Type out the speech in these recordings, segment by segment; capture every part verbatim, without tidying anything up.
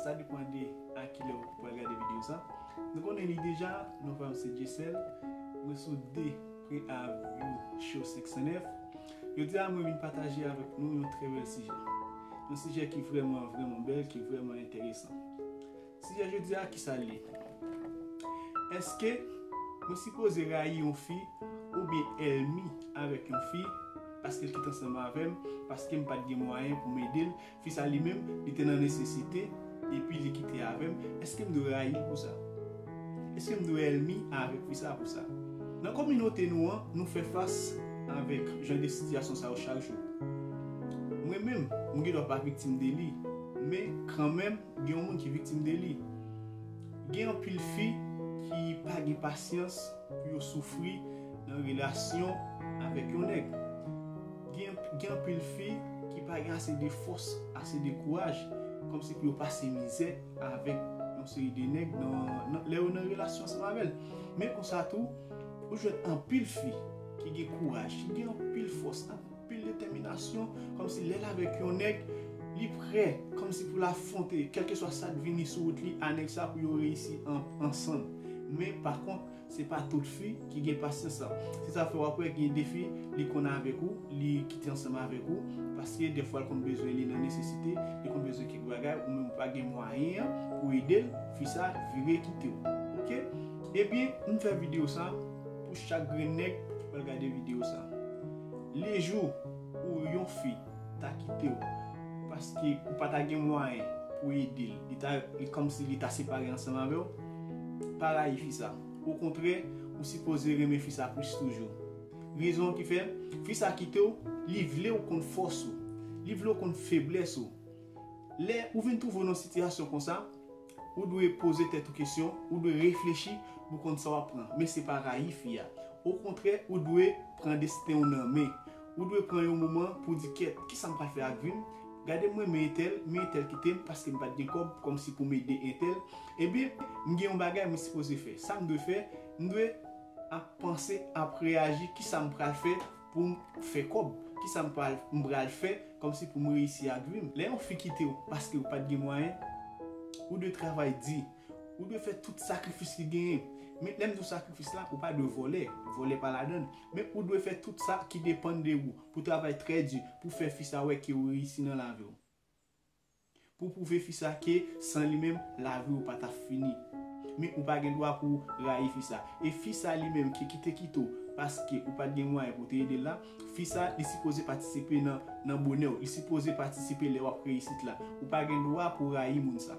Sa depann de a kilè ou pral gade videyo sa. Nou konnen li deja, non pa m se Dyesèl. Mwen sou de Pre Avyo Show senk san nèf. Jodi a, mwen vin pataje avèk nou yon trè bèl sijè. Yon sijè ki vrèman, vrèman bèl, ki vrèman enteresan. Sijè jodi a, ki sa l ye? Èske mwen sipoze rayi yon fi oubyen ènmi avèk yon fi paske l kite ansanm avè m, paske m pa t gen mwayen pou m ede l? Fi sa li menm, li te nan nesesite, epi li kite avè m. Èske m dwe rayi l pou sa? Èske m dwe ènmi avèk fi sa pou sa? Nan kominote nou an, nou fè fas avèk jan de sitiyasyon sa yo chak jou. Mwen menm, m gen dwa pa viktim de li, men kanmenm, gen yon moun ki viktim de li. Gen anpil fi ki pa gen pasyans pou yo soufri nan relasyon avèk yon nèg. Gen, gen anpil fi ki pa gen ase de fòs, ase de kouraj, kòmsi pou yo pase mizè avèk yon seri de nèg nan, nan, lè yo nan relasyon ansanm avè l. Men konsa tou, ou jwenn anpil fi ki gen kouraj, ki gen anpil fòs, anpil detèminasyon, kòmsi lè l avèk yon nèg, li prè, kòmsi pou l afwonte, kèlkeswa sa k vini sou wout li a nèg sa pou yo reyisi an, ansanm. Men pa kont, se pa tout fi ki gen pasyans sa. Se sa fè w ap wè gen de fi, li konn avèk ou, li kite ansanm avèk ou, paske dèfwa l konn bezwen li nan nesesite, li konn bezwen kèk bagay, ou menm ou pa gen mwayen an pou ede l, fi sa vire kite w. Oke? Ebyen, m fè videyo sa pou chak grenn nèg ki pral gade videyo sa. Lejou ou yon fi ta kite w paske ou pa ta gen mwayen pou ede l, li ta, li kòmsi li ta separe ansanm avè w, pa rayi fi sa. Okontrè, ou sipoze renmen fi sa plis toujou. Rezon an ki fè fi sa kite w, li vle w konn fòs ou, li vle w konn feblès ou. Lè ou vin twouve w nan sitiyasyon konsa, ou dwe poze tèt ou kesyon, ou dwe reflechi pou konn sa w ap pran. Men se pa rayi fi a. Okontrè, ou dwe pran desten w nan men. Ou dwe pran yon moman pou di, "Kèt, kisa m pral fè ak vi m? Gade m renmen entèl, men entèl kite m paske m pa t gen kòb kòmsi pou m ede entèl. Ebyen, m gen yon bagay mwen sipoze fè. Sa m dwe fè, m dwe ap panse, ap reyaji, kisa m pral fè pou m fè kòb? Kisa m pral, m pral fè kòmsi pou m reyisi ak vi m?" Lè yon fi kite w paske ou pa t gen mwayen, ou dwe travay di. Ou dwe fè tout sakrifis ki genyen. Men lè m di w sakrifis la, ou pa dwe vòlè. Vòlè pa ladan l. Men ou dwe fè tout sa ki depann de ou. Pou travay trè di, pou fè fi sa wè ke ou reyisi nan lavi w. Pou pwouve fi sa ke san li menm, lavi w pa t ap fini. Men ou pa gen dwa pou w rayi fi sa. E fi sa li menm ki, ki te kite w paske ou pa t gen mwayen pou w te ede l la, fi sa li sipoze patisipe nan, nan bonè w. Li sipoze patisipe lè w ap reyisit la. Ou pa gen dwa pou w rayi moun sa.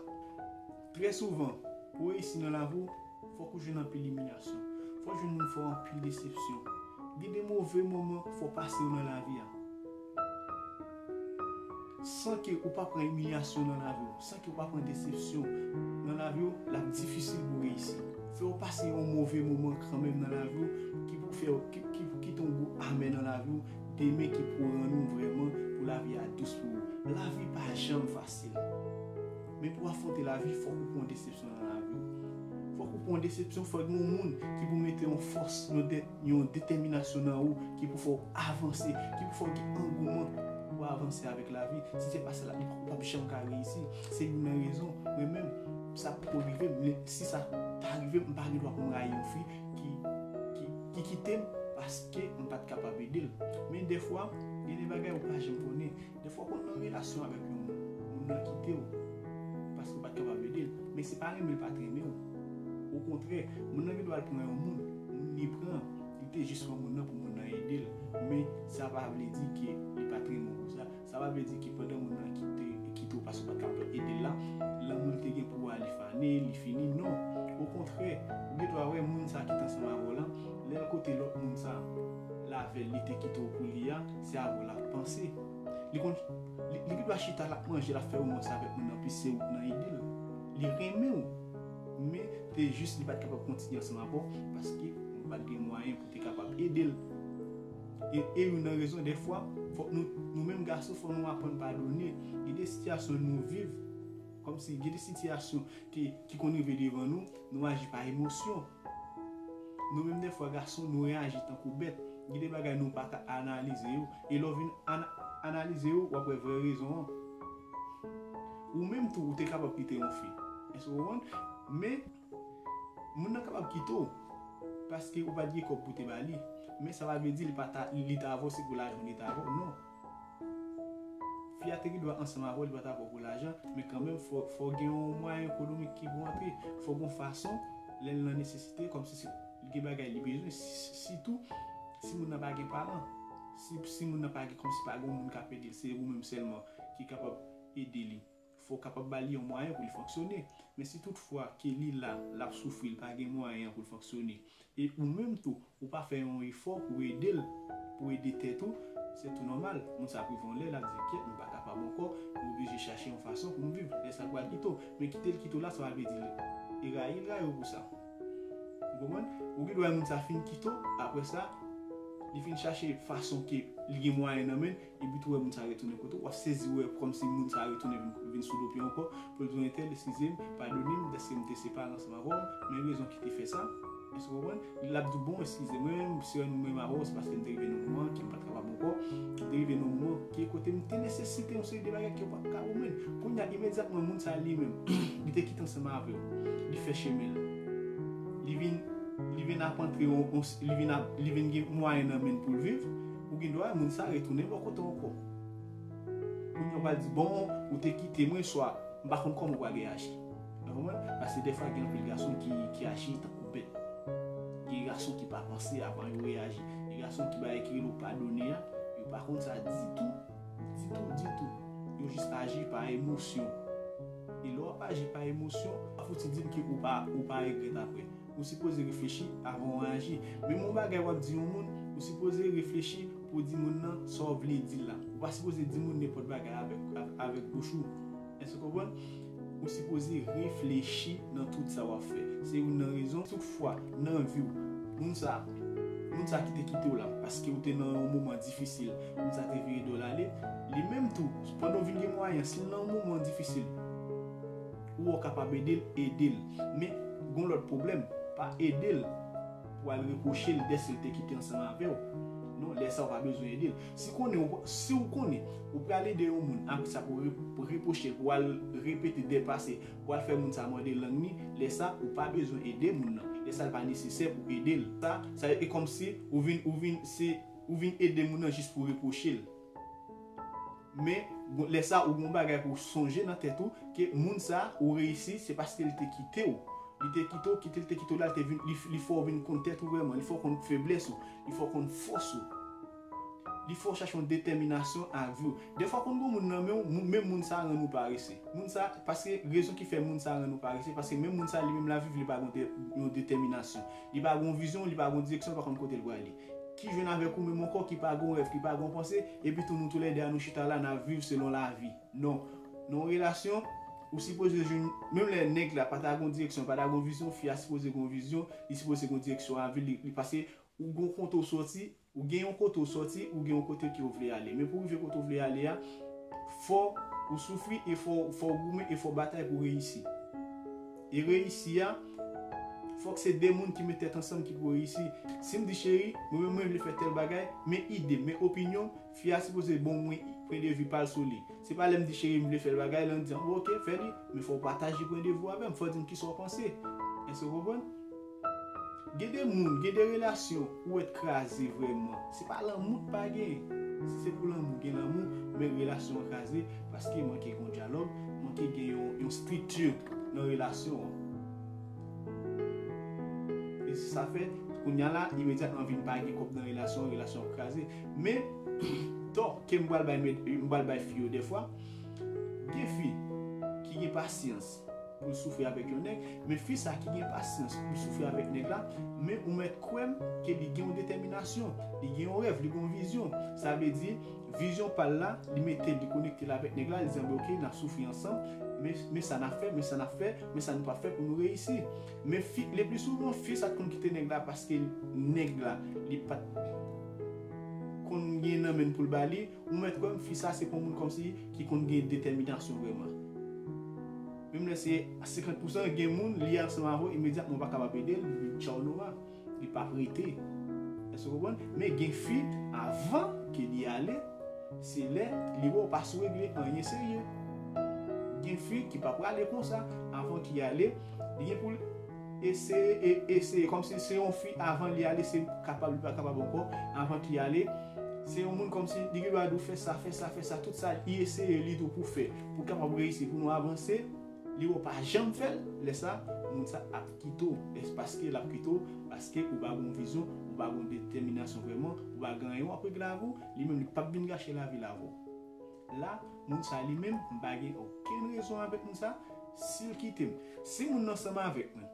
Trè souvan, pou w reyisi nan lavi w, fòk ou jwenn anpil imilyasyon. Fòk ou jwenn moun fè w anpil desepsyon. Gen de move moman fò pase yo nan lavi a. San ke ou pa pran imilyasyon nan lavi w, san ke ou pa pran desepsyon nan lavi w, l ap difisil pou w reyisi. Fè w pase yon move moman kanmenm nan lavi w, ki pou fè w, ki, ki pou kite yon gou amè nan lavi w, demen ki pou rann ou vrèman pou lavi a dous pou ou. Lavi pa janm fasil. Men pou w afwonte lavi, fòk ou pran desepsyon nan lavi w. Fòk ou pran desepsyon, fòk gen yon moun ki pou mete yon fòs, yon de-, yon detèminasyon nan ou, ki pou fè w avanse, ki pou fè w gen angouman pou w avanse avèk lavi. Si se pa sa la, ou p ap janm ka reyisi. Se youn nan rezon, mwen menm, sa poko rive m, men si sa ta rive m, m pa gen dwa pou m rayi yon fi ki, ki, ki kite m paske m pa t kapab ede l. Men dèfwa, gen de bagay ou pa janm konnen. Dèfwa w konn nan relasyon avèk yon moun, moun nan kite w paske w pa t kapab ede l. Men se pa renmen l pa t renmen w. Okontrè, moun nan gen dwa al pran yon moun, moun li pran, li te jis pran moun nan pou moun nan ede l. Men sa pa vle di ke li pa t renmen w pou sa. Sa pa vle di ke pandan moun nan kite, kite w paske w pa t kapab ede l la, lanmou li te gen pou ou a li fane, li fini. Non. Okontrè, ou gen dwa wè moun sa ki t ansanm avè w lan, lè l kote lòt moun sa, l avè l, li te kite w pou li a, se avè w l ap panse. Li konn, li, li gen dwa chita, l ap manje, l ap fè womans avèk moun nan, pi se ou k nan ide l. Li renmen w, men te jis li pa t kapab kontinye ansanm avè w, paske ou pa t gen mwayen pou te kapab ede l. E, e youn nan rezon, dèfwa, fòk nou, nou menm gason, fòk nou aprann padone. Gen de sitiyasyon nou viv, kòmsi gen de sitiyasyon ki, ki konn rive devan nou, nou aji pa emosyon. Nou menm dèfwa gason, nou reyaji tankou bèt. Gen de bagay nou pa ka analize yo. E lè w vin ana-, analize yo, w ap wè vrè rezon an. Ou menm tou, ou te kapab kite yon fi. Èske w konprann? Men, moun nan kapab kite w paske ou pa t gen kòb pou te ba li. Men sa pa vle di li pa ta, li ta avè w, se pou lajan li ta avè w. Non. Fi a te gen dwa ansanm avè w, li pa t avè w pou lajan, men kanmenm, fò, fò gen yon mwayen ekonomik ki pou antre. Fò gen yon fason, lè l nan nesesite, kòmsi se, li gen bagay li bezwen, si- sitou si moun nan pa gen paran. Si, si moun nan pa gen, kòmsi pa gen yon moun k ap ede l, se ou menm sèlman ki kapab ede li. Fò w kapab ba li yon mwayen pou li fonksyone. Men si toutfwa ke li la, l ap soufri, li pa gen mwayen an pou l fonksyone, e ou menm tou, ou pa fè yon efò pou ede l, pou ede tèt ou, se tou nòmal. Moun sa ap rive yon lè, l ap di, "Kyèt, m pa kapab ankò, m oblije chache yon fason pou m viv." Lè sa l pral kite w. Men kite l kite w la, sa pa vle di l rayi, l rayi w pou sa. Ou konprann? Ou gen dwa wè moun sa fin kite w, apre sa, li fin chache fason ke li gen mwayen nan men l, epi tou wè moun sa retounen kote w, w ap sezi wè kòmsi moun sa retounen vin, vin sou do pye ankò, pou l di, "Entèl, eskize m, padone m, dèske m te separe ansanm avè w, men rezon ki te fè sa." Èske w konprann? L ap di w, "Bon, eskize mwen, se nou menm avè w, se paske m te rive nan moman ke m pa t kapab ankò, m te rive nan moman ke kote m te nesesite yon seri de bagay ke w pa t ka ban mwen." Kounye a, imedyatman, moun sa li menm, li te kite ansanm avè w, li fè chemen l, li vin, li vin ap antre, yon- yon- li vin ap, li vin gen mwayen nan men l pou l viv, ou gen dwa wè moun sa retounen bò kote w ankò. Kounye a w pral di, "Bon, ou te kite mwen, swa m pa konn kòman w pral reyaji." Ou konprann? Paske dèfwa gen anpil gason ki, ki aji tankou bèt. Gen gason ki pa panse avan yo reyaji. Gen gason ki bay ki rele w padone a, yo pa konn sa ditou, ditou, ditou. Yo jis aji pa emosyon. E lè w ap aji pa emosyon, pa fouti di m ke ou pa, ou pa regrèt apre. Ou sipoze reflechi avan w aji. Menm yon bagay w ap di yon moun, ou sipoze reflechi pou w di moun nan sa w vle di l la. Ou pa sipoze di moun nenpòt bagay avèk, avèk bouch ou. Èske w konprann? Ou sipoze reflechi nan tout sa w ap fè. Se youn nan rezon, toutfwa, nan vi w, moun sa, moun sa ki te kite w la, paske w te nan yon moman difisil, moun sa te vire do l ale, li menm tou, pandan w vin gen mwayen, si l nan yon moman difisil, ou wè w kapab ede l, ede l. Men, gen yon lòt pwoblèm, pa ede l pou al repwoche l dèske l te kite ansanm avè w. Non, lè sa a w pa bezwen ede l. Si konnen w, si w konnen ou pral ede yon moun, apre sa pou re- pou repwoche l, pou al repete dèpase, pou al fè moun sa mòde lang li, lè sa ou pa bezwen ede moun nan. Lè sa l pa nesesè pou ede l. Sa, sa e kòmsi ou vin, ou vin, se, ou vin ede moun nan jis pou repwoche l. Men, bon, lè sa ou gen yon bagay pou w sonje nan tèt ou, ke moun sa ou reyisi, se paske l te kite w. Li te kite w, kite l te kite w la, li te vin, li, li fè w vin konn tèt ou vrèman, li fè w konn feblès ou, li fè w konn fòs ou. Li fè w chache yon detèminasyon ak vi w. Dèfwa konn gen moun nan men w, menm moun sa rann ou parese. Moun sa, paske rezon ki fè moun sa rann ou parese, paske menm moun sa li menm la viv, li pa gen yon de- yon detèminasyon. Li pa gen yon vizyon, li pa gen yon direksyon, li pa konn kote l prale. Ki jwenn avèk ou menm ankò, ki pa gen yon rèv, ki pa gen yon panse, epi tou nou toulède a nou chita la, n ap viv selon lavi. Non. Nan yon relasyon, ou sipoze jwenn, menm lè nèg la pa ta gen yon direksyon, pa ta gen yon vizyon, fi a sipoze gen yon vizyon, li sipoze gen yon direksyon a vi l, li, li pase, ou gen yon kote w soti, ou gen yon kote w soti, ou gen yon kote ke w vle ale. Men pou w rive kote w vle ale a, fò ou soufri e fò, fò w goumen e fò w batay pou w reyisi. E reyisi a, fòk se de moun ki met tèt ansanm ki pou reyisi. Si m di, "Cheri, mwen menm mwen vle fè tèl bagay, men ide m, men opinyon m," fi a sipoze ban mwen pwen de vi pa l sou li. Se pa lè m di, "Cheri, m vle fè l bagay," lè m di, "Bon, oke, fè li, men fò w pataje pwen de vi w avè m, fò w di m kisa w panse." Èske w konprann? Gen de moun, gen de relasyon ou wè t kraze vrèman. Se pa lanmou k pa genyen. Si se pou lanmou, gen lanmou, men relasyon an kraze paske manke gen yon dyalòg, manke gen yon, yon estrikti nan relasyon an. E se sa fè, kounye a la, imedyatman vin pa gen kòb nan relasyon an, relasyon an kraze. Men, tò ke m pral bay, m pral bay fi yo dèfwa, gen fi ki gen pasyans pou l soufri avèk yon nèg, men fi sa ki gen pasyans pou l soufri avèk nèg la, men ou mèt kwè m ke li gen yon detèminasyon, li gen yon rèv, li gen yon vizyon. Sa vle di, vizyon pa l la, li mete l, li konekte l avèk nèg la, li di, "Anben, oke, n ap soufri ansanm, men, men sa n ap fè, men sa n ap fè, men sa nou p ap fè pou nou reyisi." Men fi, le pli souvan, fi sa t konn kite nèg la paske nèg la, li pa t konn gen nan men l pou l ba li, ou mèt kwè m, fi sa se pa yon moun kòmsi ki konn gen detèminasyon vrèman. Menm lè se senkant pousan, gen moun, li ansanm avè w, imedyatman w pa kapab ede l, li tchaw nora, li p ap rete. Èske w konprann? Men gen fi, avan ke li ale, se lè li wè w pa sou regle anyen serye. Gen fi ki pa prale konsa, avan ki ale, li gen pou l eseye e eseye. Kòmsi se yon fi, avan li ale, se kapab, li pa kapab ankò, avan ki ale, se yon moun kòmsi li gen dwa di w fè sa, fè sa, fè sa, tout sa, li eseye li tou pou fè, pou kapab reyisi, pou nou avanse, li wè w pa janm fè l, lè sa, moun sa ap kite w. E paske l ap kite w, paske ou pa gen yon vizyon, ou pa gen yon detèminasyon vrèman, ou pa gen anyen w ap regle avè w, li menm li p ap vin gache lavi l avè w. La, moun sa li menm, m pa gen okenn rezon avèk moun sa, si l kite m. Si moun nan ansanm avèk mwen,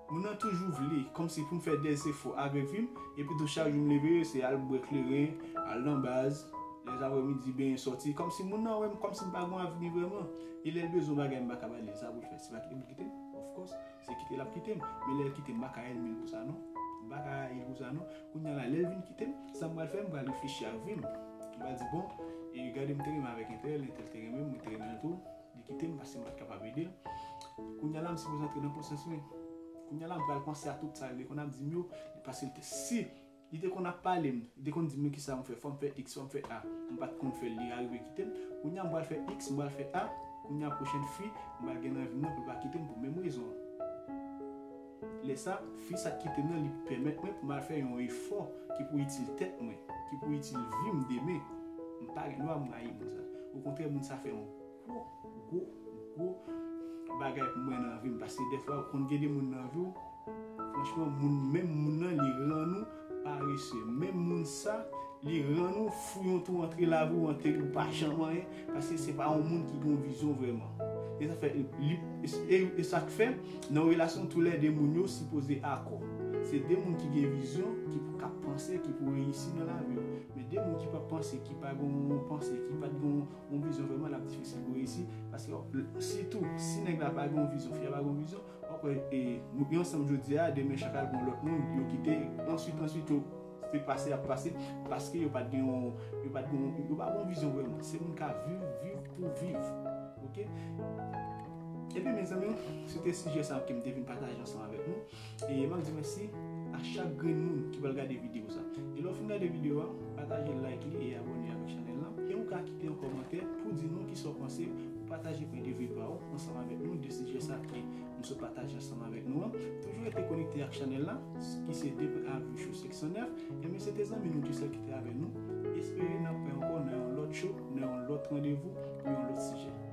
moun nan toujou vle, kòmsi pou m fè dèzefò avèk vi m, epi tou chak jou m leve, se al bwè kleren, al nan baz, lè aprèmidi benyen sòti, kòmsi moun nan wè m, kòmsi m pa gen avni vrèman. E lè l bezwen bagay, m pa ka ba li, sa pou l fè. Se pa kite m, li kite m, of course, se kite l ap kite m. Men lè l kite m, m pa ka enmi l pou sa non. M pa ka rayi l pou sa non. Kounye a la, lè l vin kite m, sa m pral fè, m pral reflechi ak vi m. M pral di, bon, e gade m te renmen avèk entèl, entèl te renmen m, mwen te renmen l tou, li kite m paske m pa t kapab ede l. Kounye a la, m sipoze antre nan konsyans mwen. Kounye a la, m pral panse a tout sa li te konn ap di m yo, paske li te, si li te konn ap pale m, li te konn di m men kisa m fè, fò m fè X, fò m fè A, m pa t konn fè l, li arive kite m. Kounye a, m pral fè X, m pral fè A, kounye a, pwochèn fi, m pral gen nan vi m nan pou l pa kite m pou menm rezon an. Lè sa, fi sa k kite m nan, li pèmèt mwen pou m al fè yon efò ki pou itil tèt mwen, ki pou itil vi m demen. M pa gen dwa m rayi moun sa. Okontrè, moun sa fè yon gwo, gwo, gwo bagay pou mwen nan vi m. Paske dèfwa, ou konn gen de moun nan vi w, franchman, moun, menm moun nan, li rann ou parese. Menm moun sa, li rann ou fou yon twou antre lavi w, antre ou pa janm anyen, paske se pa yon moun ki gen yon vizyon vrèman. E sa fè, li, e, e sa k fè, nan yon relasyon, toulède moun yo sipoze akò. Se de moun ki gen vizyon, ki pou, k ap panse, ki pou reyisi nan lavi yo. Men de moun ki p ap panse, ki pa gen yon panse, ki pa t gen yon, yon vizyon vrèman, l ap difisil pou reyisi. Paske, sitou, si nèg la pa gen yon vizyon, fi a pa gen yon vizyon, w ap wè, e, nou gen ansanm jodi a, demen chak al gen yon lòt moun, yo kite, answit, answit, yo, se pase ap pase, paske yo pa t gen yon, yo pa t gen yon, yo pa gen yon vizyon vrèman. Se moun k ap viv, viv pou viv. Oke? Ebyen, mezanmi, se te sijè sa ke m te vin pataje ansanm avèk nou. E m ap di mèsi a chak grenn moun ki pral gade videyo sa. E lè w fin gade videyo a, pataje l, like li e abòne avèk chanèl la. E ou ka kite yon kòmantè pou di nou kisa w panse, ou pataje pwen de vi pa w ansanm avèk nou de sijè sa ke m sot pataje ansanm avèk nou an. Toujou rete konekte ak chanèl la, ki se Depi Avi Show senk san nèf. Ebyen, se te zanmi nou Gisèl ki te avèk nou. Espere n ap wè ankò nan yon lòt show, nan yon lòt randevou, pou yon lòt sijè.